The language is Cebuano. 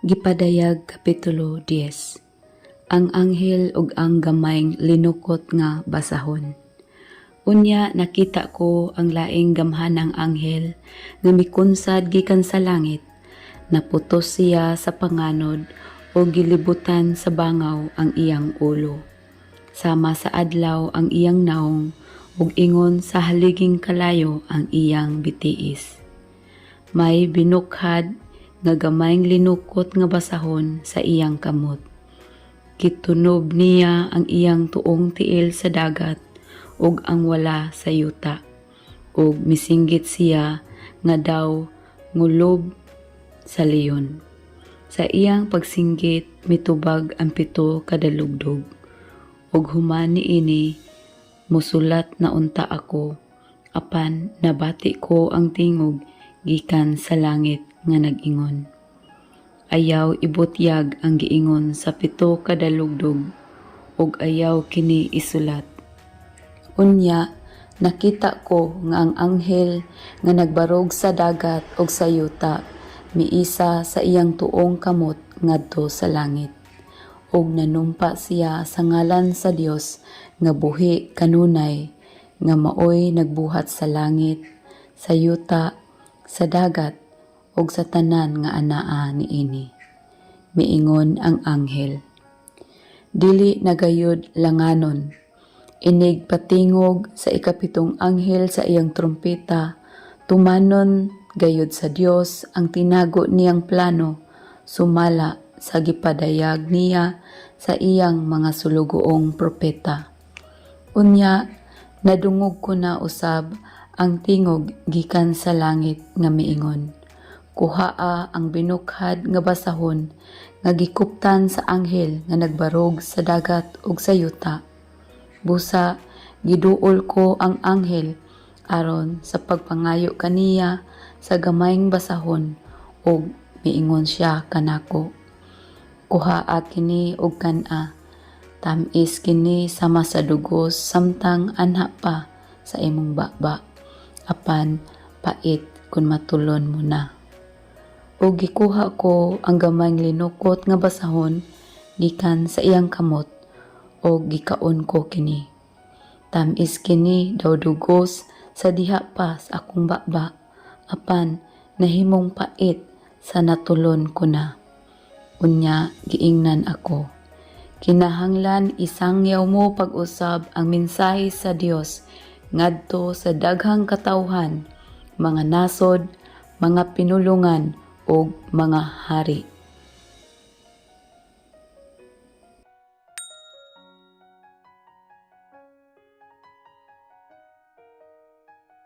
Gipadayag Kapitulo 10. Ang anghel ug ang gamayng linukot nga basahon. Unya nakita ko ang laing gamhanang anghel nga mikunsad gikan sa langit. Naputos siya sa panganod ug gilibutan sa bangaw ang iyang ulo. Sama sa adlaw ang iyang naong ug ingon sa haliging kalayo ang iyang bitiis. May binukhad nga gamayng linukot nga basahon sa iyang kamot. Gitunob niya ang iyang tuong tiil sa dagat ug ang wala sa yuta. Ug misinggit siya nga daw ngulob sa leon. Sa iyang pagsinggit mitubag ang pito ka dalugdog. Ug human niini musulat na unta ako, apan nabati ko ang tingog gikan sa langit nga nag-ingon: "Ayaw ibutyag ang giingon sa pito ka dalugdog ug ayaw kini isulat." Unya nakita ko nga ang anghel nga nagbarog sa dagat ug sa yuta miisa sa iyang tuong kamot ngadto sa langit. Ug nanumpa siya sa ngalan sa Dios nga buhi kanunay, nga maoy nagbuhat sa langit, sa yuta, sa dagat ug sa tanan nga anaa niini. Miingon ang anghel: "Dili na gayud langanon. Inig patingog sa ikapitong anghel sa iyang trumpeta, tumanon gayud sa Dios ang tinago niyang plano sumala sa gipadayag niya sa iyang mga sulugoong propeta." Unya nadungog ko na usab ang tingog gikan sa langit nga miingon: "Kuhaa ang binukhad nga basahon nga gikuptan sa anghel nga nagbarog sa dagat ug sa yuta." Busa giduol ko ang anghel aron sa pagpangayo kaniya sa gamayng basahon ug miingon siya kanako: "Kuhaa kini ug kan-a. Tam-is kini sama sa dugos samtang anha pa sa imong baba, apan pait kun matulon mo na." Ug gikuha ko ang gamayng linukot nga basahon gikan sa iyang kamot ug gikaon ko kini. Tam-is kini daw dugos sa diha pa sa akong baba, apan nahimong pait sa natulon ko na. Unya giingnan ako: "Kinahanglan isangyaw mo pag-usab ang mensahe sa Dios ngadto sa daghang katawhan, mga nasod, mga pinulongan ug mga hari."